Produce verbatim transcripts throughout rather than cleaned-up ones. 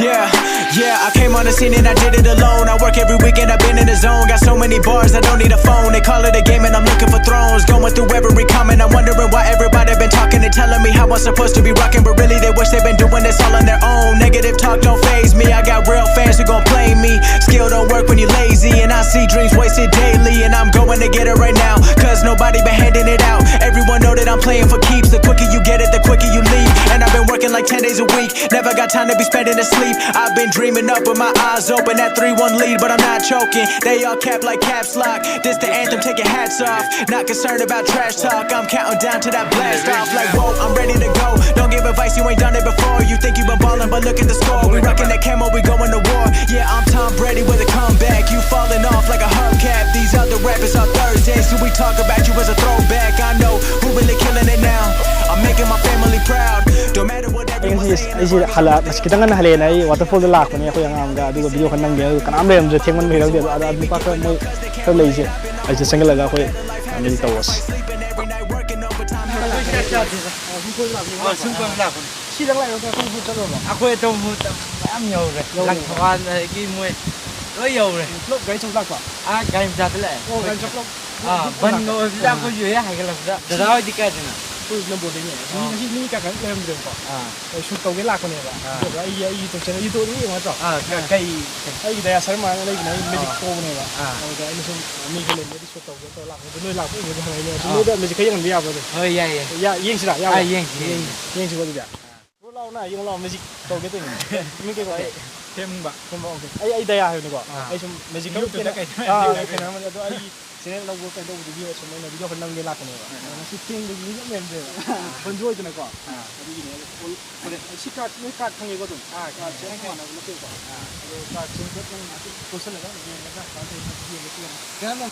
Yeah, yeah, I came on the scene and I did it alone. I work every weekend, I've been in the zone. Got so many bars, I don't need a phone. They call it a game and I'm looking for thrones. Going through every comment, I'm wondering why everybody been talking and telling me how I'm supposed to be rocking. But really, they wish they been doing this all on their own. Negative talk don't phase me. I got real fans who gon' play me. Skill don't work when you lazy. And I see dreams wasted daily. And I'm going to get it right now. Cause nobody been handing it out. Everyone know that I'm playing for keeps. The quicker you get it, the quicker you leave. And I've been working like ten days a week. Never got time to be spending asleep. I've been dreaming up with my eyes open. That three one lead, but I'm not choking. They all cap like caps lock. This the anthem, take your hats off. Not concerned about trash talk. I'm counting down to that blast off. Like, whoa, I'm ready to go. Don't give advice, you ain't done it before. You think you been ballin', but look at the score. We rockin' that camo, we going to war. Yeah, I'm Tom Brady with a comeback. You falling off like a hubcap. These other rappers are Thursdays, so we talk about you as a throwback. I know who really killing it now. I'm making my family proud. Don't matter what everyone ꯑꯩꯁꯤ saying. ꯑꯩꯁꯤ ꯍꯜꯂꯛ ꯉꯁꯤ ꯈꯤꯇꯪ ꯉꯟꯅ ꯍꯜꯂꯛꯑꯦꯅ ꯑꯩ ꯋꯥꯇꯔꯐꯣꯜꯗ ꯂꯥꯛꯄꯅꯦ ꯑꯩꯈꯣꯏ ꯑꯉꯥꯡꯒ, ꯑꯗꯨꯒ ꯚꯤꯗꯤꯑꯣ ꯈꯔ ꯅꯝꯒꯦ, ꯑꯗꯨꯒ ꯀꯅꯥꯝ ꯂꯩꯔꯝꯗ꯭ꯔꯦ, ꯊꯦꯡꯃꯟꯕꯩꯔ ꯈꯪꯗꯦ꯫ ꯑꯗꯣ ꯑꯗ ꯅꯨꯄꯥ ꯈꯔ ꯃꯣꯏ ꯈꯔ ꯂꯩꯁꯦ, ꯑꯩꯁꯦ ꯆꯪꯁꯤꯜꯂꯒ ꯑꯩꯈꯣꯏ ꯃꯤꯗꯤ ꯇꯧꯔꯁꯤ꯫ ꯁꯨꯝ ꯀꯣꯏꯕ ꯂꯥꯛꯄꯅꯦ꯫ ꯁꯨꯝ ꯀꯣꯏꯕ ꯂꯥꯛꯄꯅꯦ꯫ ꯁꯤꯗꯪ ꯂꯥꯛꯏꯔꯣ? ꯑꯩꯈꯣꯏ ꯆꯠꯂꯨꯔꯕꯣ? ꯑꯩꯈꯣꯏ ꯑꯇꯣꯝꯕ ꯃꯌꯥꯝ ꯌꯧꯔꯦ꯫ ꯌꯧꯔꯦ꯫ ꯂꯪꯊꯕꯥꯜ ꯑꯗꯒꯤ ꯃꯣꯏ ꯂꯣꯏ ꯌꯧꯔꯦ꯫ ꯄꯨꯂꯞ ꯒꯥꯔꯤ ꯑꯆꯧꯕ ꯂꯥꯛꯄ? ꯑꯥ ꯒꯥꯔꯤ ꯃꯆꯥꯗ ꯂꯥꯛꯑꯦ꯫ ꯑꯣ, ꯒꯥꯔꯤ ꯆꯠꯄ ꯄꯨꯂꯞ ꯑꯥ, ꯕꯟ ꯑꯣꯏꯕꯁꯤꯗ ꯑꯩꯈꯣꯏꯁꯨ ꯍꯦꯛ ꯍꯥꯏꯒꯠꯂꯛꯄꯗ꯫ ꯗꯗꯥ ꯍꯣꯏꯗꯤ ꯀꯥꯏꯗꯅꯣ? ꯑꯩꯈꯣꯏ ꯅꯝꯕꯣꯜꯗꯩꯅꯦ꯫ ꯃꯤ ꯑꯥ꯫ ꯉꯁꯤ ꯃꯤ ꯀꯌꯥ ꯀꯌꯥ ꯂꯩꯔꯝꯗ꯭ꯔꯦꯕꯀꯣ꯫ ꯑꯥ꯫ ꯑꯩ ꯁꯨꯠ ꯇꯧꯒꯦ ꯂꯥꯛꯄꯅꯦꯕ꯫ ꯑꯥ꯫ ꯑꯗꯨꯒ ꯑꯩꯒꯤ ꯑꯩꯒꯤ ꯌꯨꯇꯨꯕ ꯆꯦꯅꯦꯜ, ꯌꯨꯇꯨꯕ ꯑꯗꯨꯝ ꯌꯦꯡꯉꯣ ꯅꯠꯇ꯭ꯔꯣ? ꯑꯥ, ꯀ- ꯀꯩ? ꯑꯩꯒꯤ ꯗꯌꯥ ꯁꯔꯃ ꯍꯥꯏꯅ ꯂꯩꯕꯅꯦ, ꯑꯩ ꯃꯦꯖꯤꯛ ꯑꯥ꯫ ꯇꯧꯕꯅꯦꯕ꯫ ꯑꯥ꯫ ꯑꯗꯨꯗ ꯑꯩꯅ ꯁꯨꯝ ꯃꯤ ꯈꯔ ꯂꯩꯕꯗꯤ ꯁꯨꯠ ꯇꯧꯒꯦ ꯇꯧꯔ ꯂꯥꯛꯄꯅꯦ꯫ ꯑꯗꯨ ꯅꯣꯏ ꯂꯥꯛꯄ ꯎꯕꯗ ꯍꯪꯉꯛꯏꯅꯦ꯫ ꯑꯗꯨ ꯑꯥ꯫ ꯅꯣꯏꯗ ꯃꯦꯖꯤꯛ ꯈꯔ ꯌꯦꯡꯍꯟꯕ ꯌꯥꯕ꯭ꯔꯣ ꯑꯗꯨ? ꯍꯣꯏ, ꯌꯥꯏ, ꯌꯥꯏ꯫ ꯌꯥ-, ꯌꯦꯡꯁꯤꯔꯥ? ꯌꯥꯕ꯭ꯔꯣ? ꯑꯥ, ꯌꯦꯡꯁꯤ, ꯌꯦꯡꯁꯤ꯫ ꯌꯦꯡꯁꯤꯀꯣ ꯑꯗꯨꯗꯤ꯫ ꯕ꯭ꯔꯣ ꯂꯥꯛꯑꯣ ꯅ, ꯌꯦꯡꯉꯨ ꯂꯥꯛꯑꯣ, ꯃꯦꯖꯤꯛ ꯇꯧꯒꯦ ꯇꯧꯔꯤꯅꯦ꯫ ꯃꯤ ꯀꯩ ꯀꯧꯒꯦ? ꯊꯦꯝꯕ꯫ ꯊꯦꯝꯕ, ꯑꯣꯀꯦ꯫ ꯑꯩ, ꯑꯩ ꯗꯌꯥ ꯍꯥꯏꯕꯅꯤꯀꯣ꯫ ꯑꯥ꯫ ꯑꯩ ꯁꯨꯝ ꯃꯦꯖꯤꯛ ꯌꯨꯇꯨꯕꯇ ꯈꯔ ꯀꯩꯗ ꯑꯥ, ꯌꯥꯝ ꯀꯩꯅꯣ ꯑꯃꯅꯤ꯫ ꯑꯗꯣ ꯑꯩꯒꯤ ꯆꯦꯅꯦꯜ ꯂꯧꯕ ꯀꯩꯅꯣ ꯇꯧꯕꯗꯨꯒꯤ ꯁꯨꯝ ꯑꯩꯅ ꯚꯤꯗꯤꯑꯣ ꯈꯔ ꯅꯝꯒꯦ ꯂꯥꯛꯄꯅꯦꯕ꯫ ꯑꯗꯣ ꯉꯁꯤ ꯊꯦꯡꯕꯒꯤ ꯃꯤ ꯑꯃ ꯂꯩꯔꯝꯗ꯭ꯔꯦꯕ꯫ ꯕꯟꯁꯨ ꯑꯣꯏꯗꯅꯀꯣ꯫ ꯑꯗꯨꯒꯤꯅꯦ꯫ ꯑꯗꯣ ꯐꯣꯟ ꯍꯣꯔꯦꯟ ꯑꯩ ꯁꯤ ꯀꯥꯔꯠ, ꯅꯣꯏ ꯀꯥꯔꯠ ꯈꯪꯉꯦꯀꯣ ꯑꯗꯨꯝ? ꯑꯥ, ꯀꯥꯔꯠꯁꯦ ꯑꯩ ꯃꯥꯟꯅꯕ ꯅꯠꯇꯦꯕꯀꯣ꯫ ꯑꯥ꯫ ꯑꯗꯣ ꯀꯥꯔꯠꯁꯦ ꯍꯣꯔꯦꯟ ꯑꯗꯨꯝ ꯇꯣꯠꯁꯜꯂꯒ ꯌꯦꯡꯉꯒ ꯀꯃꯥꯏꯅ ꯇꯧꯔꯤꯅꯣ ꯌꯦꯡꯉꯒꯦ꯫ ꯀꯩꯅꯣ ꯑꯗꯨꯝ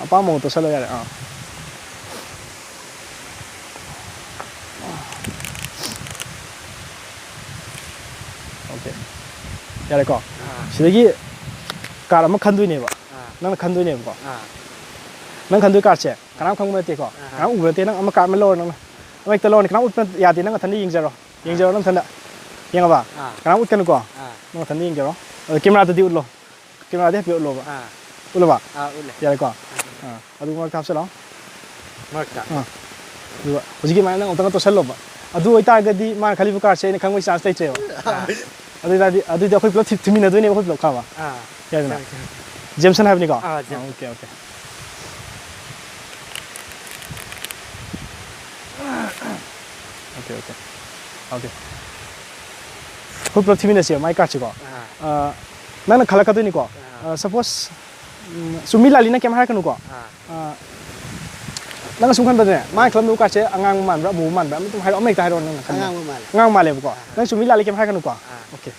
ꯑꯄꯥꯝꯕ ꯑꯃ ꯇꯣꯠꯁꯜꯂꯣ ꯌꯥꯔꯦ꯫ ꯑꯥ꯫ ꯑꯣꯀꯦ꯫ ꯌꯥꯔꯦꯀꯣ? ꯁꯤꯗꯒꯤ ꯀꯥꯔꯠ ꯑꯃ ꯈꯟꯗꯣꯏꯅꯦꯕ꯫ ꯑꯥ꯫ ꯅꯪꯅ ꯈꯟꯗꯣꯏꯅꯦꯕꯀꯣ꯫ ꯑꯥ꯫ ꯅꯪ ꯈꯟꯗꯣꯏ ꯀꯥꯔꯠꯁꯦ ꯀꯅꯥꯝ ꯈꯪꯕ ꯅꯠꯇꯦꯀꯣ꯫ ꯀꯅꯥꯝ ꯎꯕ ꯅꯠꯇꯦ꯫ ꯅꯪ ꯑꯃ ꯀꯥꯔꯠ ꯑꯃ ꯂꯧꯔꯣ ꯅꯪꯅ꯫ ꯑꯃ ꯍꯦꯛꯇ ꯂꯧꯔꯣ꯫ ꯀꯅꯥꯝ ꯎꯠꯄ ꯌꯥꯗꯦ꯫ ꯅꯪ ꯅꯊꯟꯗ ꯌꯦꯡꯖꯔꯣ꯫ ꯌꯦꯡꯖꯔꯣ ꯅꯪ ꯅꯊꯟꯗ꯫ ꯌꯦꯡꯉꯕ? ꯑꯥ꯫ ꯀꯅꯥꯝ ꯎꯠꯀꯅꯨꯀꯣ꯫ ꯑꯥ꯫ ꯅꯪ ꯃꯊꯟꯗ ꯌꯦꯡꯒꯦꯔꯣ? ꯑꯗꯣ ꯀꯦꯃꯦꯔꯥꯗꯗꯤ ꯎꯠꯂꯣ꯫ ꯀꯦꯃꯦꯔꯥꯗꯤ ꯍꯥꯏꯐꯦꯠ ꯎꯠꯂꯣꯕ꯫ ꯑꯥ꯫ ꯎꯠꯂꯕ? ꯑꯥ, ꯎꯠꯂꯦ꯫ ꯌꯥꯔꯦꯀꯣ? ꯑꯥ, ꯑꯗꯨ ꯃꯔꯛꯇ ꯍꯥꯞꯆꯜꯂꯣ꯫ ꯃꯔꯛꯇ꯫ ꯑꯥ꯫ ꯑꯗꯨꯒ ꯍꯧꯖꯤꯛꯀꯤ ꯑꯗꯨꯃꯥꯏꯅ ꯅꯪ ꯑꯃꯨꯛꯇꯪꯒ ꯇꯣꯠꯁꯜꯂꯣꯕ꯫ ꯑꯗꯨ ꯑꯣꯏꯇꯥꯔꯒꯗꯤ ꯃꯥꯅ ꯈꯜꯂꯤꯕ cardꯁꯦ ꯑꯩꯅ ꯈꯪꯕꯒꯤ chance ꯂꯩꯇ꯭ꯔꯦꯕ꯫ ꯑꯥ꯫ ꯑꯗꯨ ꯑꯣꯏꯇꯥꯔꯗꯤ, ꯑꯗꯨꯗꯤ ꯑꯩꯈꯣꯏ ꯄꯨꯂꯞ ꯊꯤ-, ꯊꯤꯃꯤꯟꯅꯗꯣꯏꯅꯦꯕ ꯑꯩꯈꯣꯏ ꯄꯨꯂꯞ, ꯈꯪꯉꯕ? ꯑꯥ꯫ ꯌꯥꯏꯗꯅ? ꯈꯪꯉꯦ, ꯈꯪꯉꯦ꯫ ꯖꯦꯝꯁꯟ ꯍꯥꯏꯕꯅꯤꯀꯣ? ꯑꯥ, Jamson. Okay, okay. Okay, okay. Okay. ꯑꯩꯈꯣꯏ ꯄꯨꯂꯞ ꯊꯤꯃꯤꯟꯅꯁꯦꯕ ꯃꯥꯏ cardꯁꯤꯀꯣ꯫ ꯑꯥ꯫ ꯑ, ꯅꯪꯅ ꯈꯜꯂꯛꯀꯗꯣꯏꯅꯤꯀꯣ꯫ ꯑꯥ꯫ ꯑ, suppose, ꯎꯝ, ꯆꯨꯝꯃꯤ ꯂꯥꯜꯂꯤ ꯅꯪ ꯀꯩꯝ ꯍꯥꯏꯔꯛꯀꯅꯨꯀꯣ꯫ ꯑꯥ꯫ ꯑ, ꯅꯪ ꯁꯨꯝ ꯈꯟꯕꯗꯅꯦ, ꯃꯥꯅ ꯈꯜꯂꯝꯗꯧꯕ cardꯁꯦ ꯑꯉꯥꯡꯕ ꯃꯥꯟꯕ꯭ꯔꯥ, ꯑꯃꯨꯕ ꯃꯥꯟꯕ꯭ꯔꯥ, ꯑꯃ ꯑꯗꯨꯝ ꯍꯥꯏꯔꯛꯑꯣ, ꯑꯃ ꯍꯦꯛꯇ ꯍꯥꯏꯔꯛꯑꯣ ꯅꯪꯅ ꯈꯟꯕꯗ꯫ ꯑꯉꯥꯡꯕ ꯃꯥꯜꯂꯦ꯫ ꯑꯉꯥꯡ ꯃꯥꯜꯂꯦꯕꯀꯣ꯫ ꯑꯥ꯫ ꯅꯪ ꯆꯨꯝꯃꯤ ꯂꯥꯜꯂꯤ ꯀꯩꯝ ꯍꯥꯏꯔꯛꯀꯅꯨꯀꯣ꯫ ꯑꯥ꯫ ꯑꯣꯀꯦ꯫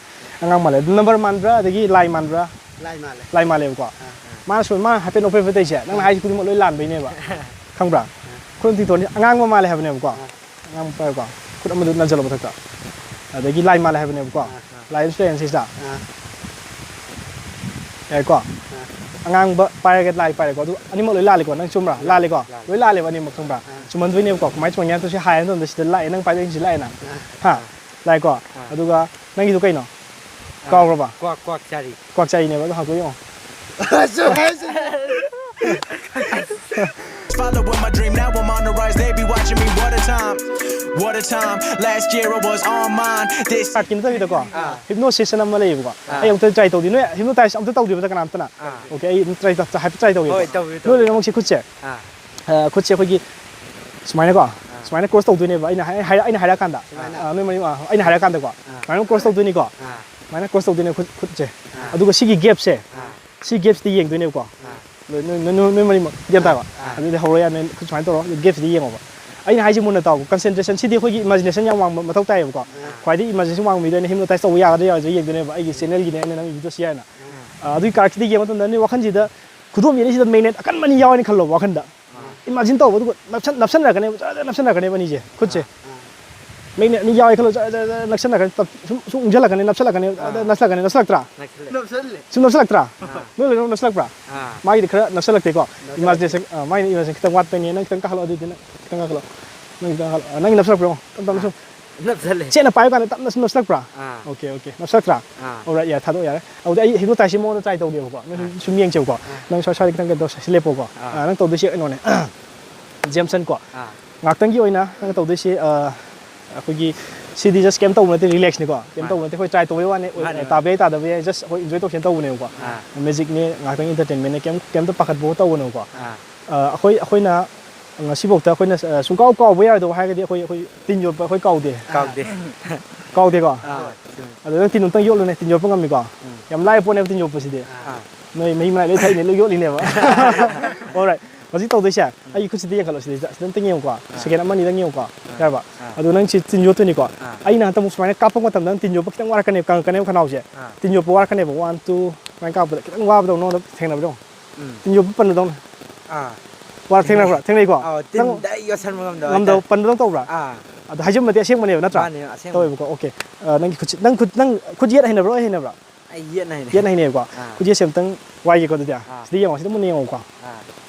ꯑꯉꯥꯡ ꯃꯥꯜꯂꯦ꯫ ꯑꯗꯨ number ꯃꯥꯟꯕ꯭ꯔꯥ, ꯑꯗꯒꯤ ꯂꯥꯏ ꯃꯥꯟꯕ꯭ꯔꯥ? ꯂꯥꯏ ꯃꯥꯜꯂꯦ꯫ ꯂꯥꯏ ꯃꯥꯜꯂꯦꯕꯀꯣ꯫ ꯑꯥ, ꯑꯥ꯫ ꯃꯥꯅ ꯁꯣꯏ-, ꯃꯥꯅ ꯍꯥꯏꯐꯦꯠ ꯅꯣꯛꯐꯦꯠ ꯍꯥꯏꯐꯦꯠ ꯇꯧꯔꯤꯁꯦ, ꯅꯪꯅ ꯍꯥꯏꯁꯦ ꯈꯨꯗꯤꯡꯃꯛ ꯂꯣꯏ ꯂꯥꯟꯕꯩꯅꯦꯕ꯫ ꯈꯪꯕ꯭ꯔꯥ? ꯑꯩꯈꯣꯏ ꯑꯗꯨꯝ ꯇꯧꯅꯤ꯫ ꯑꯉꯥꯡꯕ ꯃꯥꯜꯂꯦ ꯍꯥꯏꯕꯅꯦꯕꯀꯣ꯫ ꯑꯥ꯫ ꯑꯉꯥꯡꯕ ꯄꯥꯏꯌꯨꯀꯣ꯫ ꯈꯨꯠ ꯑꯃꯗꯨ ꯅꯟꯁꯤꯜꯂꯣ ꯃꯊꯛꯇ꯫ ꯑꯗꯒꯤ ꯂꯥꯏ ꯃꯥꯜꯂꯦ ꯍꯥꯏꯕꯅꯦꯕꯀꯣ꯫ ꯑꯥ, ꯑꯥ꯫ ꯂꯥꯏ ꯑꯗꯨꯝ ꯂꯩꯔꯦ ꯁꯤꯁꯤꯗ꯫ ꯑꯥ꯫ ꯌꯥꯏꯀꯣ? ꯑꯥ꯫ ꯑꯉꯥꯡꯕ ꯄꯥꯏꯔꯒ ꯂꯥꯏ ꯄꯥꯏꯔꯦꯀꯣ꯫ ꯑꯗꯨ ꯑꯅꯤꯃꯛ ꯂꯣꯏ ꯂꯥꯜꯂꯦꯀꯣ꯫ ꯅꯪ ꯆꯨꯝꯕ꯭ꯔꯥ? ꯂꯥꯜꯂꯦ, ꯂꯥꯜꯂꯦꯀꯣ? ꯂꯥꯜꯂꯦ꯫ ꯂꯣꯏ ꯂꯥꯜꯂꯦꯕ ꯑꯅꯤꯃꯛ, ꯆꯨꯝꯕ꯭ꯔꯥ? ꯑꯥ꯫ ꯆꯨꯝꯃꯟꯗꯣꯏꯅꯦꯕꯀꯣ꯫ ꯀꯃꯥꯏꯅ ꯆꯨꯝꯃꯟꯒꯦ ꯍꯥꯏꯕꯗ ꯁꯤ ꯍꯥꯏꯔꯦ ꯑꯗꯨꯝ ꯁꯤꯗ ꯂꯥꯛꯑꯦ, ꯅꯪ ꯄꯥꯏꯕ ꯑꯩꯅ ꯁꯤ ꯂꯥꯛꯑꯦꯅ꯫ ꯑꯥ꯫ ꯍꯥ? ꯑꯥ꯫ ꯂꯥꯛꯑꯦꯀꯣ? ꯑꯥ꯫ ꯑꯗꯨꯒ ꯅꯪꯒꯤꯗꯨ ꯀꯩꯅꯣ? ꯑꯥ꯫ ꯀꯥꯎꯈ꯭ꯔꯕ? ꯀ꯭ꯋꯥꯛ, ꯀ꯭ꯋꯥꯛ ꯆꯥꯔꯤ꯫ ꯀ꯭ꯋꯥꯛ ꯆꯥꯔꯤꯅꯦꯕ, ꯑꯗꯨ ꯍꯥꯡꯇꯣꯛꯑ ꯌꯦꯡꯉꯣ꯫ ꯆꯨꯝꯃꯦ, ꯆꯨꯝꯃꯦ꯫ Following my dream, now I'm on the rise. They be watching me, what a time, what a time. Last year I was on mine. This Cardꯀꯤ ꯅꯠꯇꯕꯤꯗꯀꯣ, ah. Hypnosis ꯑꯅ ꯑꯃ ꯂꯩꯌꯦꯕꯀꯣ꯫ ꯑꯥ꯫ ꯑꯩ ꯑꯃꯨꯛꯇ try ꯇꯧꯗꯦ꯫ ꯅꯣꯏ hypnotize ꯑꯝꯇ ꯇꯧꯗ꯭ꯔꯤꯕ ꯀꯅꯥꯝꯇꯅ? ꯑꯥ꯫ Okay, ꯑꯩ ꯑꯗꯨꯝ try ꯇꯧ-, ꯍꯥꯏꯐꯦꯠ try ꯇꯧꯒꯦꯀꯣ꯫ ꯍꯣꯏ, ꯇꯧꯕꯤꯌꯨ, ꯅꯣꯏ ꯇꯧꯕꯤꯌꯨ꯫ ꯂꯣꯏꯅꯃꯛꯁꯦ ꯈꯨꯠꯁꯦ, ꯑꯥ꯫ ꯑ, ꯈꯨꯠꯁꯦ ꯑꯩꯈꯣꯏꯒꯤ ꯁꯨꯃꯥꯏꯅꯀꯣ, ꯁꯨꯃꯥꯏꯅ cross ꯇꯧꯗꯣꯏꯅꯦꯕ꯫ ꯑꯩꯅ ꯍꯥꯏ-, ꯍꯥꯏ-, ꯑꯩꯅ ꯍꯥꯏꯔꯛꯑꯀꯥꯟꯗ, ꯁꯨꯃꯥꯏꯅ꯫ ꯑ, ꯅꯣꯏ ꯃꯔꯤ, ꯑ, ꯑꯩꯅ ꯍꯥꯏꯔꯛꯑꯀꯥꯟꯗꯀꯣ, ꯑꯥ꯫ ꯁꯨꯃꯥꯏꯅ cross ꯇꯧꯗꯣꯏꯅꯤꯀꯣ꯫ ꯑꯥ꯫ ꯁꯨꯃꯥꯏꯅ cross ꯇꯧꯗꯣꯏꯅꯦ ꯈꯨꯠ-, ꯈꯨꯠꯁꯦ꯫ ꯑꯥ꯫ ꯑꯗꯨꯒ ꯁꯤꯒꯤ gapꯁꯦ, ꯑꯥ꯫ ꯁꯤ gapꯁꯤꯗ ꯌꯦꯡꯗꯣꯏꯅꯦꯕꯀꯣ꯫ ꯑꯥ꯫ ꯅꯣꯏ, ꯅꯣꯏ, ꯅꯣꯏ, ꯅꯣꯏ ꯃꯔꯤꯃꯛ ꯒ꯭ꯌꯥꯟ ꯇꯥꯕ? ꯑꯥ꯫ ꯑꯗꯨꯗꯤ ꯍꯧꯔꯣ ꯌꯥꯔꯦ, ꯅꯣꯏ ꯈꯨꯠ ꯁꯨꯃꯥꯏꯅ ꯇꯧꯔꯣ, gapꯁꯤꯗ ꯌꯦꯡꯉꯣꯕ꯫ ꯑꯩꯅ ꯍꯥꯏꯁꯦ ꯃꯨꯟꯅ ꯇꯥꯎꯕ, concentrationꯁꯤꯗꯤ ꯑꯩꯈꯣꯏꯒꯤ imaginationꯁꯦ ꯌꯥꯝ ꯋꯥꯡꯕ ꯃꯊꯧ ꯇꯥꯏꯌꯦꯕꯀꯣ꯫ ꯑꯥ꯫ ꯈ꯭ꯋꯥꯏꯗꯒꯤ imaginationꯁꯦ ꯋꯥꯡꯕ ꯃꯤꯗꯣ ꯑꯩꯅ hypnotize ꯇꯧꯕ ꯌꯥꯒꯗ꯭ꯔꯥ ꯌꯥꯔꯣꯏꯗ꯭ꯔꯥ ꯌꯦꯡꯗꯣꯏꯅꯦꯕ, ꯑꯩꯒꯤ channelꯒꯤꯅꯦ, ꯑꯩꯅ ꯅꯪꯒꯤ videoꯁꯤ ꯍꯥꯏꯅ꯫ ꯑꯥ, ꯑꯗꯨꯒꯤ cardꯁꯤꯗ ꯌꯦꯡꯕ ꯃꯇꯝꯗ ꯅꯣꯏ ꯋꯥꯈꯜꯁꯤꯗ ꯈꯨꯗꯣꯝꯕꯤ ꯑꯅꯤꯁꯤꯗ magnet ꯑꯀꯟꯕ ꯑꯅꯤ ꯌꯥꯎꯋꯦꯅ ꯈꯜꯂꯣꯕ ꯋꯥꯈꯜꯗ꯫ Imagine ꯇꯧꯕ, ꯑꯗꯨꯒ ꯅꯞꯁꯟ-, ꯅꯞꯁꯟꯅꯔꯛꯀꯅꯦꯕ, ꯖꯔ ꯖꯔ ꯅꯞꯁꯟꯅꯔꯛꯀꯅꯦꯕ ꯑꯅꯤꯁꯦ, ꯈꯨꯠꯁꯦ꯫ Magnet ꯑꯅꯤ ꯌꯥꯎꯋꯦ ꯈꯜꯂꯣ, ꯖꯔ ꯖꯔ ꯖꯔ ꯅꯛꯁꯟꯅꯔꯛꯀꯅꯤ, ꯇꯞ-, ꯁꯨꯝ, ꯁꯨꯝ ꯎꯪꯁꯜꯂꯛꯀꯅꯤ, ꯅꯞꯁꯜꯂꯛꯀꯅꯤ, ꯖꯔ ꯖꯔ ꯅꯛꯁꯜꯂꯛꯀꯅꯤ, ꯅꯞꯁꯜꯂꯛꯇ꯭ꯔꯥ? ꯅꯞꯁꯜꯂꯦ꯫ ꯁꯨꯝ ꯅꯞꯁꯜꯂꯛꯇ꯭ꯔꯥ? ꯑꯥ꯫ ꯅꯣꯏ ꯂꯣꯏꯅꯃꯛ ꯅꯞꯁꯜꯂꯛꯄ꯭ꯔꯥ? ꯑꯥ꯫ ꯃꯥꯒꯤꯗꯤ ꯈꯔ ꯅꯞꯁꯜꯂꯛꯇꯦꯀꯣ꯫ ꯅꯞꯁꯜꯂꯛꯇꯦ꯫ Imagination, ꯑꯥ, ꯃꯥꯒꯤꯗꯤ imagination ꯈꯤꯇꯪ ꯋꯥꯠꯄꯩꯅꯦ꯫ ꯅꯪ ꯈꯤꯇꯪ ꯀꯥꯈꯠꯂꯣ, ꯑꯗꯨꯏꯗꯤ ꯅꯪ ꯈꯤꯇꯪ ꯀꯥꯈꯠꯂꯣ꯫ ꯅꯪ ꯈꯤꯇꯪ ꯀꯥꯈꯠꯂꯣ꯫ ꯑꯥ, ꯅꯪꯒꯤ ꯅꯞꯁꯜꯂꯛꯄ꯭ꯔꯥ ꯌꯦꯡꯉꯣ꯫ ꯇꯞ ꯇꯞꯅ ꯁꯨꯝ꯫ ꯅꯞꯁꯜꯂꯦ꯫ ꯆꯦꯠꯅ ꯄꯥꯏꯕ ꯀꯥꯟꯗ ꯇꯞꯅ ꯁꯨꯝ ꯅꯞꯁꯤꯜꯂꯛꯄ꯭ꯔꯥ? ꯑꯥ꯫ Okay, okay. ꯅꯞꯁꯤꯜꯂꯛꯇ꯭ꯔꯥ? ꯑꯥ꯫ Alright, ꯌꯥꯔꯦ, ꯊꯥꯗꯣꯛ ꯌꯥꯔꯦ꯫ ꯑꯗꯨꯗꯤ ꯑꯩ hypnotizeꯁꯤ ꯃꯉꯣꯟꯗ try ꯇꯧꯒꯦꯕꯀꯣ꯫ ꯅꯪ ꯑꯥ꯫ ꯁꯨꯝ ꯌꯦꯡꯁꯦꯕꯀꯣ꯫ ꯑꯥ꯫ ꯅꯪ ꯁ꯭ꯋꯥꯏ ꯁ꯭ꯋꯥꯏꯗ ꯈꯤꯇꯪ ꯀꯩꯅꯣ ꯇꯧ, ꯁꯤ ꯂꯦꯞꯄꯣꯀꯣ꯫ ꯑꯥ꯫ ꯑꯥ, ꯅꯪ ꯇꯧꯗꯣꯏꯁꯤ ꯀꯩꯅꯣꯅꯦ꯫ Jameson ꯀꯣ꯫ ꯑꯥ꯫ ꯉꯥꯛꯇꯪꯒꯤ ꯑꯣꯏꯅ ꯅꯪ ꯇꯧꯗꯣꯏꯁꯤ, ꯑ, ꯑꯩꯈꯣꯏꯒꯤ ꯁꯤꯗꯤ just ꯀꯩꯝ ꯇꯧꯕ ꯅꯠꯇꯦ, relaxꯅꯤꯀꯣ꯫ ꯀꯩꯝ ꯃꯥꯅꯦ꯫ ꯇꯧꯕ ꯅꯠꯇꯦ, ꯑꯩꯈꯣꯏ try ꯇꯧꯕꯩ ꯋꯥꯅꯤ꯫ ꯃꯥꯅꯦ, ꯃꯥꯅꯦ꯫ ꯇꯥꯕ ꯌꯥꯏ, ꯇꯥꯗꯕ ꯌꯥꯏ, just ꯑꯩꯈꯣꯏ enjoy ꯇꯧꯁꯦꯅ ꯇꯧꯕꯅꯦꯕꯀꯣ꯫ ꯑꯥ꯫ Musicꯅꯤ, ꯉꯥꯛꯇꯪ entertainmentꯅꯤ, ꯀꯩꯝ, ꯀꯩꯝꯇ ꯄꯥꯈꯠꯄ ꯇꯧꯒꯅꯨꯀꯣ꯫ ꯑꯥ꯫ ꯑ, ꯑꯩꯈꯣꯏ, ꯑꯩꯈꯣꯏꯅ ꯉꯁꯤꯐꯥꯎꯗ ꯑꯩꯈꯣꯏꯅ, ꯑ, ꯁꯨꯡꯀꯥꯎ ꯀꯥꯎꯕ ꯌꯥꯔꯣꯏꯗꯕ ꯍꯥꯏꯔꯒꯗꯤ ꯑꯩꯈꯣꯏ, ꯑꯩꯈꯣꯏ ꯇꯤꯟ ꯌꯣꯠꯄ ꯑꯩꯈꯣꯏ ꯀꯥꯎꯗꯦ꯫ ꯀꯥꯎꯗꯦ꯫ ꯀꯥꯎꯗꯦꯀꯣ? ꯑꯥ, ꯆꯨꯝꯃꯤ꯫ ꯑꯗꯣ ꯅꯪ ꯇꯤꯟ ꯑꯝꯇꯪ ꯌꯣꯠꯂꯨꯅꯦ, ꯇꯤꯟ ꯌꯣꯠꯄ ꯉꯝꯃꯤꯀꯣ? ꯎꯝ꯫ ꯌꯥꯝ ꯂꯥꯏꯕ ꯄꯣꯠꯅꯦꯕ ꯇꯤꯟ ꯌꯣꯠꯄꯁꯤꯗꯤ꯫ ꯑꯥ꯫ ꯅꯣꯏ ꯃꯍꯤ ꯃꯅꯥꯏ ꯂꯣꯏ ꯊꯛꯏꯅꯦ, ꯂꯣꯏ ꯌꯣꯠꯂꯤꯅꯦꯕ꯫ Alright, ꯍꯧꯖꯤꯛ ꯇꯧꯗꯣꯏꯁꯦ, ꯑꯩꯒꯤ ꯈꯨꯠꯁꯤꯗ ꯌꯦꯡꯈꯠꯂꯣ, ꯁꯤꯗ ꯁꯤꯗ ꯑꯝꯇꯪ ꯌꯦꯡꯉꯨꯀꯣ꯫ Second ꯑꯃ ꯑꯅꯤꯗꯪ ꯌꯦꯡꯉꯨꯀꯣ꯫ ꯌꯥꯔꯕ? ꯑꯥ꯫ ꯑꯗꯣ ꯅꯪ ꯁꯤ ꯇꯤꯟ ꯌꯣꯠꯇꯣꯏꯅꯤꯀꯣ꯫ ꯑꯥ꯫ ꯑꯩꯅ ꯍꯟꯇꯛ ꯁꯨꯃꯥꯏꯅ ꯀꯥꯞꯄ ꯃꯇꯝꯗ ꯅꯪ ꯇꯤꯟ ꯌꯣꯠꯄ ꯈꯤꯇꯪ ꯋꯥꯔꯛꯀꯅꯦꯕ, ꯀꯪꯉꯛꯀꯅꯦꯕ ꯈꯅꯥꯎꯁꯦ꯫ ꯑꯥ꯫ ꯇꯤꯟ ꯌꯣꯠꯄ ꯋꯥꯔꯛꯀꯅꯦꯕ, one, two, ꯁꯨꯃꯥꯏꯅ ꯀꯥꯞꯄꯗ ꯈꯤꯇꯪ ꯋꯥꯕꯗꯧꯅ ꯅꯉꯣꯟꯗ ꯊꯦꯡꯅꯕꯗꯧꯅ꯫ ꯎꯝ꯫ ꯇꯤꯟ ꯌꯣꯠꯄ ꯄꯟꯕꯗꯧꯅ꯫ ꯑꯥ꯫ ꯋꯥꯔꯛ ꯊꯦꯡꯅꯕ꯭ꯔꯥ? ꯊꯦꯡꯅꯩꯀꯣ? ꯑꯥꯎ, ꯅꯪ ꯇꯤꯟꯗ ꯑꯩ ꯌꯣꯠꯁꯟꯕ ꯉꯝꯗꯕ ꯉꯝꯗꯕ, ꯍꯥꯏꯇꯥꯔꯦ꯫ ꯄꯟꯕꯗꯧ ꯇꯧꯕ꯭ꯔꯥ? ꯑꯥ꯫ ꯑꯗꯣ ꯍꯥꯏꯖꯟꯕꯗꯤ ꯑꯁꯦꯡꯕꯅꯦꯕ, ꯅꯠꯇ꯭ꯔꯥ? ꯃꯥꯅꯦ, ꯑꯁꯦꯡꯕꯅꯦ꯫ ꯇꯧꯋꯦꯕꯀꯣ, okay꯫ ꯑ, ꯅꯪꯒꯤ ꯈꯨꯠꯁꯤ, ꯅꯪ ꯈꯨꯠ, ꯅꯪ ꯈꯨꯠ ꯌꯦꯠ ꯍꯩꯅꯕ꯭ꯔꯣ, ꯑꯣꯏ ꯍꯩꯅꯕ꯭ꯔꯥ? ꯑꯩ ꯌꯦꯠꯅ ꯍꯩꯅꯩ꯫ ꯌꯦꯠꯅ ꯍꯩꯅꯩꯀꯣ꯫ ꯑꯥ꯫ ꯈꯨꯠ ꯌꯦꯠꯁꯦ ꯑꯝꯇꯪ ꯋꯥꯏꯒꯦꯀꯣ ꯑꯗꯨꯗꯤ꯫ ꯑꯥ꯫ ꯁꯤꯗ ꯌꯦꯡꯉꯣ, ꯁꯤꯗ ꯃꯨꯟꯅ ꯌꯦꯡꯉꯣꯀꯣ꯫ ꯑꯥ꯫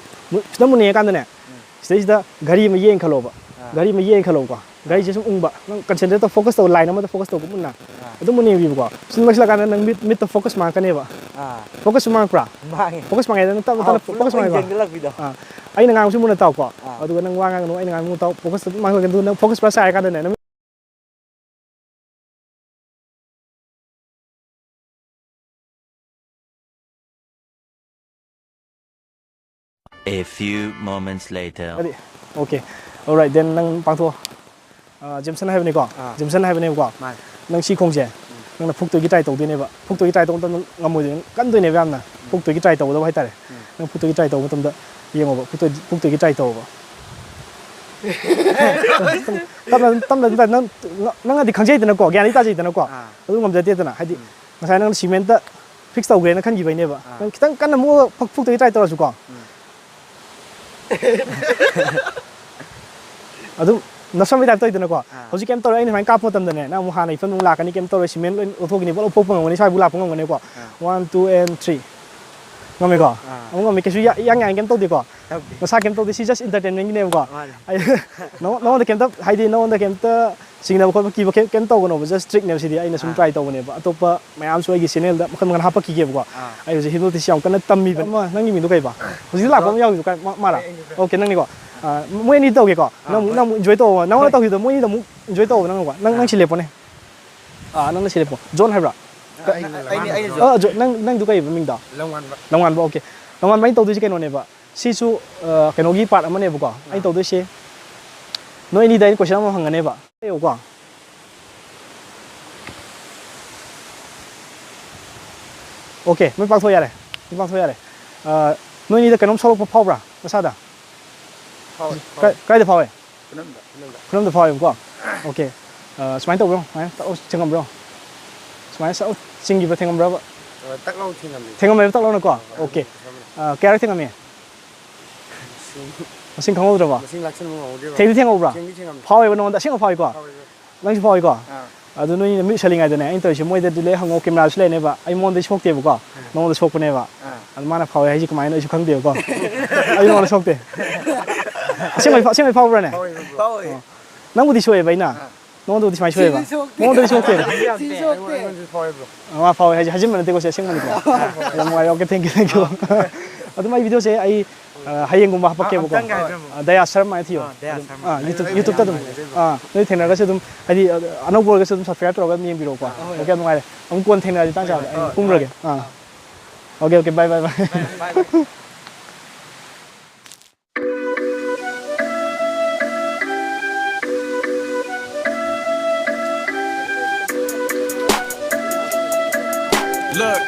ꯃꯨ-, ꯁꯤꯗ ꯃꯨꯟꯅ ꯌꯦꯡꯉꯀꯥꯟꯗꯅꯦ, ꯎꯝ꯫ ꯁꯤꯗꯩꯁꯤꯗ ꯘꯔꯤ ꯑꯃ ꯌꯦꯡ ꯈꯜꯂꯣꯕ꯫ ꯑꯥ꯫ ꯘꯔꯤ ꯑꯃ ꯌꯦꯡ ꯈꯜꯂꯣꯕꯀꯣ꯫ ꯘꯔꯤꯁꯦ ꯁꯨꯝ ꯎꯪꯕ꯫ ꯅꯪ concentrate ꯇꯧ, focus ꯇꯧ, line ꯑꯃꯗ focus ꯇꯧꯕ ꯃꯨꯟꯅ꯫ ꯑꯥ꯫ ꯑꯗꯨꯝ ꯃꯨꯟꯅ ꯌꯦꯡꯕꯤꯕꯀꯣ꯫ ꯁꯨꯝ ꯅꯛꯁꯤꯜꯂꯀꯥꯟꯗ ꯅꯪ ꯃꯤꯠ, ꯃꯤꯠꯇ focus ꯃꯥꯡꯉꯛꯀꯅꯦꯕ꯫ ꯑꯥ꯫ Focus ꯁꯨ ꯃꯥꯡꯉꯛꯄ꯭ꯔꯥ? ꯃꯥꯡꯉꯦ꯫ Focus ꯃꯥꯡꯉꯦ, ꯅꯪ ꯇꯞꯅ ꯑꯥ, ꯇꯞꯅ ꯄꯨꯂꯞ focus ꯑꯣꯏꯅ ꯃꯥꯡꯉꯦꯀꯣ꯫ ꯌꯦꯡꯁꯤꯜꯂꯛꯄꯤꯗꯣ꯫ ꯑꯥ꯫ ꯑꯩꯅ ꯉꯥꯡꯕꯁꯤ ꯃꯨꯟꯅ ꯇꯥꯎꯀꯣ꯫ ꯑꯥ꯫ ꯑꯗꯨꯒ ꯅꯪ ꯋꯥ ꯉꯥꯡꯒꯅꯨ, ꯑꯩꯅ ꯉꯥꯡꯕ ꯃꯨꯟꯅ ꯇꯥꯎ, focus ꯃꯥꯡꯉꯛꯀꯅꯤ꯫ ꯑꯗꯨꯒ ꯅꯪ focus ꯄꯨꯔꯥ ꯆꯥꯏꯔꯀꯥꯟꯗꯅꯦ, ꯅꯪ A few moments later. ꯍꯥꯏꯗꯤ, okay, alright, then ꯅꯪ ꯄꯥꯡꯊꯣꯛꯑꯣ꯫ ꯑꯥ, Jameson ꯍꯥꯏꯕꯅꯤꯀꯣ? ꯑꯥ꯫ Jameson ꯍꯥꯏꯕꯅꯦꯕꯀꯣ? ꯃꯥꯅꯦ꯫ ꯅꯪ ꯁꯤ ꯈꯣꯡꯁꯦ, ꯎꯝ꯫ ꯅꯪꯅ ꯐꯨꯛꯇꯣꯏꯒꯤ try ꯇꯧꯗꯣꯏꯅꯦꯕ꯫ ꯐꯨꯛꯇꯣꯏꯒꯤ try ꯇꯧꯕ ꯃꯇꯝꯗ ꯉꯝꯃꯣꯏꯗꯣꯏꯅꯦ, ꯀꯟꯗꯣꯏꯅꯦꯕ ꯌꯥꯝꯅ꯫ ꯐꯨꯛꯇꯣꯏꯒꯤ try ꯇꯧꯒꯗꯕ ꯍꯥꯏꯇꯥꯔꯦ꯫ ꯎꯝ꯫ ꯅꯪ ꯐꯨꯛꯇꯣꯏꯒꯤ try ꯇꯧꯕ ꯃꯇꯝꯗ ꯌꯦꯡꯉꯣꯕ, ꯐꯨꯛꯇꯣꯏ-, ꯐꯨꯛꯇꯣꯏꯒꯤ try ꯇꯧꯑꯣꯕ꯫ ꯇꯞꯅ, ꯇꯞꯅ, ꯇꯞꯅ, ꯅꯪ, ꯅꯪꯅꯗꯤ ꯈꯪꯖꯩꯗꯅꯀꯣ, ꯒ꯭ꯌꯥꯟꯗꯤ ꯇꯥꯖꯩꯗꯅꯀꯣ? ꯑꯥ꯫ ꯑꯗꯨ ꯉꯝꯖꯗꯦꯗꯅ, ꯍꯥꯏꯗꯤ, ꯎꯝ꯫ ꯉꯁꯥꯏ ꯅꯪꯅ cementꯇ fix ꯇꯧꯈ꯭ꯔꯦꯅ ꯈꯟꯈꯤꯕꯩꯅꯦꯕ꯫ ꯑꯥ꯫ ꯅꯪ ꯈꯤꯇꯪ ꯀꯟꯅ ꯃꯨꯛꯑꯒ ꯐꯛ-, ꯐꯨꯛꯇꯣꯏꯒꯤ try ꯇꯧꯔꯁꯨꯀꯣ꯫ ꯎꯝ꯫ ꯑꯗꯨꯝ ꯅꯞꯁꯟꯕꯩ type ꯇꯧꯋꯤꯗꯅꯀꯣ꯫ ꯑꯥ꯫ ꯍꯧꯖꯤꯛ ꯀꯩꯝ ꯇꯧꯔꯣꯏ, ꯑꯩꯅ ꯁꯨꯃꯥꯏꯅ ꯀꯥꯞꯄ ꯃꯇꯝꯗꯅꯦ, ꯅꯪ ꯑꯃꯨꯛ ꯍꯥꯟꯅꯒꯤ ꯐꯤꯕꯝꯗ ꯑꯃꯨꯛ ꯂꯥꯛꯀꯅꯤ, ꯀꯩꯝ ꯇꯧꯔꯣꯏ, cement ꯂꯣꯏ ꯂꯧꯊꯣꯛꯈꯤꯅꯤ, ꯄꯨꯂꯞ ꯂꯧꯊꯣꯛꯄ ꯉꯝꯒꯅꯤ, ꯁ꯭ꯋꯥꯏꯐꯥꯎ ꯂꯥꯛꯄ ꯉꯝꯒꯅꯤꯀꯣ꯫ ꯑꯥ꯫ One, two and three꯫ ꯉꯝꯃꯦꯀꯣ? ꯑꯥ꯫ ꯑꯃꯨꯛ ꯉꯝꯃꯦ, ꯀꯩꯁꯨ ꯌꯥ-, ꯏꯌꯥꯡ ꯌꯥꯡ ꯀꯩꯝ ꯇꯧꯗꯦꯀꯣ? ꯇꯧꯗꯦ꯫ ꯅꯁꯥ ꯀꯩꯝ ꯇꯧꯗꯦ, ꯁꯤ just entertainment ꯒꯤꯅꯦꯕꯀꯣ? ꯃꯥꯅꯦ꯫ ꯑꯩ, ꯅꯉꯣꯟ-, ꯅꯉꯣꯟꯗ ꯀꯩꯝꯇ, ꯍꯥꯏꯗꯤ, ꯅꯉꯣꯟꯗ ꯀꯩꯝꯇ ꯆꯤꯡꯅꯕ ꯈꯣꯠꯄ ꯀꯤꯕ ꯀꯩꯝ, ꯀꯩꯝ ꯇꯧꯒꯅꯣꯕ, just trick ꯅꯦꯕ ꯁꯤꯗꯤ, ꯑꯩꯅ ꯁꯨꯝ ꯑꯥ꯫ Try ꯇꯧꯕꯅꯦꯕ꯫ ꯑꯇꯣꯞꯄ ꯃꯌꯥꯝꯁꯨ ꯑꯩꯒꯤ channel ꯗ ꯃꯈꯜ ꯃꯈꯜ ꯍꯥꯞꯄꯛꯈꯤꯒꯦꯕꯀꯣ꯫ ꯑꯥ꯫ ꯑꯩ ꯍꯧꯖꯤꯛ hypnosis ꯌꯥꯝ ꯀꯟꯅ ꯇꯝꯃꯤꯕ꯫ ꯑꯃ, ꯅꯪꯒꯤ ꯃꯤꯡꯗꯣ ꯀꯩꯕ? ꯍꯧꯖꯤꯛ ꯂꯥꯛꯄ ꯑꯃ ꯌꯥꯎꯈꯤꯕꯗꯣ ꯀꯥꯏ-, ꯃꯥ-, ꯃꯥꯔꯥ? ꯑꯩ, ꯑꯩ, ꯑꯩ꯫ Okay, ꯅꯪꯅꯤꯀꯣ꯫ ꯑꯥ, ꯃꯣꯏ ꯑꯅꯤ ꯇꯧꯒꯦꯀꯣ꯫ ꯑꯥ, ꯅꯪ ꯑꯃꯨꯛ, ꯍꯣꯏ꯫ ꯅꯪ ꯑꯃꯨꯛ enjoy ꯇꯧꯑꯣ꯫ ꯅꯪꯉꯣꯟꯗ ꯍꯣꯏ꯫ ꯇꯧꯈꯤꯕꯗꯣ ꯃꯣꯏ ꯑꯅꯤꯗꯣ ꯑꯃꯨꯛ enjoy ꯇꯧꯑꯣ, ꯅꯪꯀꯣ꯫ ꯅꯪ, ꯅꯪ ꯑꯥ꯫ ꯁꯤ ꯂꯦꯞꯄꯣꯅꯦ꯫ ꯑꯥ, ꯅꯪꯅ ꯁꯤ ꯂꯦꯞꯄꯣ꯫ ꯖꯣꯟ ꯍꯥꯏꯕ꯭ꯔꯥ? ꯑꯩꯅ, ꯑꯩꯅ ꯖꯣꯟ꯫ ꯑꯥ, ꯖꯣ-, ꯅꯪ, ꯅꯪꯗꯨ ꯀꯩꯕ ꯃꯤꯡꯗꯣ? ꯂꯝꯉꯥꯟꯕ꯫ ꯂꯝꯉꯥꯟꯕ, okay꯫ ꯂꯝꯉꯥꯟꯕ, ꯑꯩꯅ ꯇꯧꯗꯣꯏꯁꯦ ꯀꯩꯅꯣꯅꯦꯕ꯫ ꯁꯤꯁꯨ, ꯑ, ꯀꯩꯅꯣꯒꯤ part ꯑꯃꯅꯦꯕꯀꯣ꯫ ꯑꯩꯅ ꯑꯥ꯫ ꯇꯧꯗꯣꯏꯁꯦ, ꯅꯣꯏ ꯑꯅꯤꯗ ꯑꯩꯅ question ꯑꯃ ꯍꯪꯒꯅꯦꯕ꯫ ꯂꯩꯌꯨꯀꯣ꯫ Okay, ꯃꯣꯏ ꯄꯥꯛꯊꯣꯛ ꯌꯥꯔꯦ꯫ ꯃꯣꯏ ꯄꯥꯛꯊꯣꯛ ꯌꯥꯔꯦ꯫ ꯑ, ꯅꯣꯏ ꯑꯅꯤꯗ ꯀꯩꯅꯣꯝ ꯁꯣꯛꯂꯛꯄ ꯐꯥꯎꯕ꯭ꯔꯥ ꯅꯁꯥꯗ? ꯐꯥꯎꯋꯦ, ꯀꯥꯏ-, ꯐꯥꯎꯋꯦ꯫ ꯀꯥꯏꯗ ꯐꯥꯎꯋꯦ? ꯈꯨꯅꯝꯗ, ꯈꯨꯅꯝꯗ꯫ ꯈꯨꯅꯝꯗ ꯐꯥꯎꯋꯦꯕꯀꯣ? Okay꯫ ꯑ, ꯁꯨꯃꯥꯏꯅ ꯇꯧꯕ꯭ꯔꯣ? ꯁꯨꯃꯥꯏꯅ ꯇꯛ ꯂꯥꯎ ꯆꯤꯡꯉꯝꯕ꯭ꯔꯣ? ꯁꯨꯃꯥꯏꯅ ꯁꯛ ꯂꯥꯎ ꯆꯤꯡꯈꯤꯕ꯭ꯔꯥ, ꯊꯦꯡꯉꯝꯕ꯭ꯔꯕ? ꯑ, ꯇꯛ ꯂꯥꯎ ꯊꯦꯡꯉꯝꯃꯤ꯫ ꯊꯦꯡꯉꯝꯃꯦꯕ, ꯇꯛ ꯂꯥꯎꯅꯀꯣ? ꯑ, ꯑ, Okay꯫ ꯊꯦꯡꯉꯝꯃꯤ꯫ ꯑ, ꯀꯌꯥꯔꯛ ꯊꯦꯡꯉꯝꯃꯤ? ꯃꯁꯤꯡ꯫ ꯃꯁꯤꯡ ꯈꯪꯍꯧꯗ꯭ꯔꯕꯣ? ꯃꯁꯤꯡ ꯂꯥꯛꯁꯤꯟꯕ ꯉꯝꯍꯧꯗꯦꯕ꯫ ꯊꯦꯡꯗꯤ ꯊꯦꯡꯍꯧꯕ꯭ꯔꯥ? ꯊꯦꯡꯗꯤ ꯊꯦꯡꯉꯝꯃꯤ꯫ ꯐꯥꯎꯋꯦꯕ ꯅꯉꯣꯟꯗ? ꯑꯁꯦꯡꯕ ꯐꯥꯎꯋꯤꯀꯣ? ꯐꯥꯎꯋꯦꯕ꯫ ꯅꯪꯁꯨ ꯐꯥꯎꯋꯤꯀꯣ? ꯑꯥ꯫ ꯑꯗꯨ ꯅꯣꯏꯅ ꯃꯤꯠ ꯎꯏꯁꯜꯂꯤꯉꯩꯗꯅꯦ, ꯑꯩꯅ ꯇꯧꯔꯤꯁꯦ, ꯃꯣꯏꯗꯗꯤ ꯂꯣꯏ ꯍꯪꯉꯣ, camera ꯁꯨ ꯂꯩꯅꯦꯕ꯫ ꯑꯩ ꯃꯉꯣꯟꯗꯗꯤ ꯁꯣꯛꯇꯦꯕꯀꯣ꯫ ꯎꯝ꯫ ꯅꯉꯣꯟꯗ ꯁꯣꯛꯄꯅꯦꯕ꯫ ꯑꯥ꯫ ꯑꯗꯨ ꯃꯥꯅ ꯐꯥꯎꯋꯦ ꯍꯥꯏꯁꯦ ꯀꯃꯥꯏꯅ ꯑꯩꯁꯨ ꯈꯪꯗꯦꯕꯀꯣ꯫ ꯑꯩ ꯅꯉꯣꯟꯗ ꯁꯣꯛꯇꯦ꯫ ꯑꯁꯦꯡꯕꯩ ꯐꯥ-, ꯑꯁꯦꯡꯕꯩ ꯐꯥꯎꯕ꯭ꯔꯥꯅꯦ? ꯐꯥꯎꯋꯦ, ꯐꯥꯎꯋꯦ꯫ ꯑꯣ꯫ ꯅꯪꯕꯨꯗꯤ ꯁꯣꯛꯑꯦꯕ ꯑꯩꯅ꯫ ꯑꯥ꯫ ꯅꯉꯣꯟꯗꯕꯨꯗꯤ ꯁꯨꯃꯥꯏꯅ ꯁꯣꯛꯑꯦꯕ꯫ ꯁꯤꯗꯤ ꯁꯣꯛꯇꯦ꯫ ꯃꯉꯣꯟꯗꯗꯤ ꯁꯣꯛꯇꯦꯕ꯫ ꯁꯤꯗꯤ ꯁꯣꯛꯇꯦ꯫ ꯑꯩꯉꯣꯟꯗꯁꯨ ꯐꯥꯎꯋꯦ, bro꯫ ꯑ, ꯃꯥ ꯐꯥꯎꯋꯦ ꯍꯥꯏꯁꯦ ꯍꯥꯏꯖꯤꯟꯕ ꯅꯠꯇꯦꯀꯣ, ꯁꯤ ꯑꯁꯦꯡꯕꯅꯤꯀꯣ꯫ ꯑꯥ꯫ ꯌꯥꯝ ꯅꯨꯡꯉꯥꯏꯔꯦ꯫ Okay, thank you, thank you꯫ ꯑꯗꯨꯝ ꯑꯩ video ꯁꯦ ꯑꯩ, ꯑ, ꯍꯌꯦꯡꯒꯨꯝꯕ ꯍꯥꯄꯛꯀꯦꯕꯀꯣ꯫ ꯑꯝꯇꯪꯒ ꯍꯥꯏꯕꯤꯔꯝꯃꯣ꯫ ꯑ, ꯗꯌꯥ ꯁꯔꯃ ꯍꯥꯏꯅ ꯊꯤꯌꯣ꯫ ꯑꯥ, ꯗꯌꯥ ꯑꯗꯨꯝ, ꯁꯔꯃ꯫ ꯑꯥ, YouTube, ꯑꯩ YouTube ꯇ ꯑꯗꯨꯝ꯫ ꯌꯥꯝ ꯅꯨꯡꯉꯥꯏꯖꯩ, bro꯫ ꯑꯥ, ꯅꯣꯏ ꯊꯦꯡꯅꯔꯒꯁꯨ ꯑꯗꯨꯝ, ꯍꯥꯏꯗꯤ, ꯑ, ꯑꯅꯧꯕ ꯑꯣꯏꯔꯒꯁꯨ ꯑꯗꯨꯝ subscribe ꯇꯧꯔꯒ ꯑꯗꯨꯝ ꯌꯦꯡꯕꯤꯔꯛꯑꯣꯀꯣ꯫ ꯑꯥ, ꯍꯣꯏ꯫ Okay, ꯌꯥꯝ ꯅꯨꯡꯉꯥꯏꯔꯦ꯫ ꯑꯃꯨꯛ ꯀꯣꯟꯅ ꯊꯦꯡꯅꯔꯁꯤ, ꯇꯥꯟ ꯆꯥꯕꯗ꯫ ꯑꯩ ꯍꯣꯏ, ꯀꯨꯝꯈ꯭ꯔꯒꯦ꯫ ꯍꯣꯏ꯫ ꯑꯥ꯫ Okay, okay, bye, bye, bye꯫ Bye, bye, bye꯫ Look,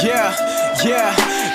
yeah, yeah,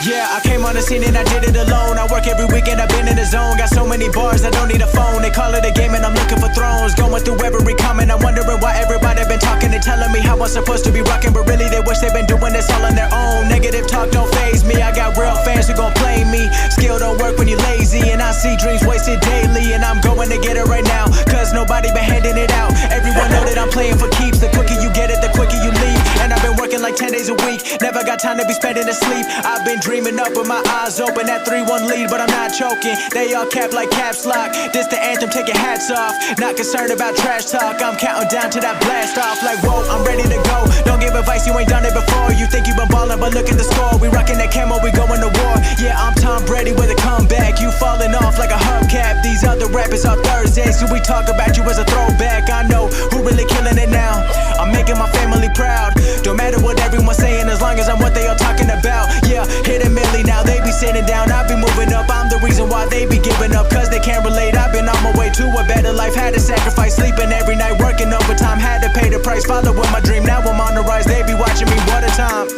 yeah. I came on the scene and I did it alone. I work every weekend, I've been in the zone. Got so many bars, I don't need a phone. They call it a game and I'm looking for thrones. Going through every comment, I'm wondering why everybody been talking and telling me how I'm supposed to be rocking, but really they wish they been doing this all on their own. Negative talk don't phase me. I got real fans who gon' play me. Skill don't work when you're lazy, and I see dreams wasted daily. And I'm going to get it right now, cause nobody been handing it out. Everyone know that I'm playing for keeps. The quicker you get it, the quicker you leave. And I've been working like ten days a week. Never got time to be spending asleep. I've been dreaming up with my eyes open at three one lead, but I'm not choking. They all cap like caps lock. This the anthem, take your hats off. Not concerned about trash talk. I'm counting down to that blast off. Like, whoa, I'm ready to go. Don't give advice, you ain't done it before. You think you been ballin', but look at the score. We rockin' that camo, we going to war. Yeah, I'm Tom Brady with a comeback. You falling off like a hubcap. These other rappers are Thursdays, so we talk about you as a throwback. I know who really killing it now. I'm making my family proud. Don't matter what everyone's saying, as long as I'm what they are talking about. Yeah, hit a milli now, they be sitting down. I be moving up, I'm the reason why they be giving up, cause they can't relate. I've been on my way to a better life, had to sacrifice sleeping every night, working overtime, had to pay the price, following my dream. Now I'm on the rise, they be watching me. What a time,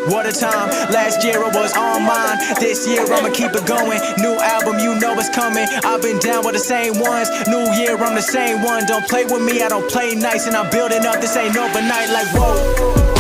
what a time. Last year I was on mine. This year I'ma keep it going. New album, you know it's coming. I've been down with the same ones. New year, I'm the same one. Don't play with me, I don't play nice. And I'm building up, this ain't overnight. Like, whoa.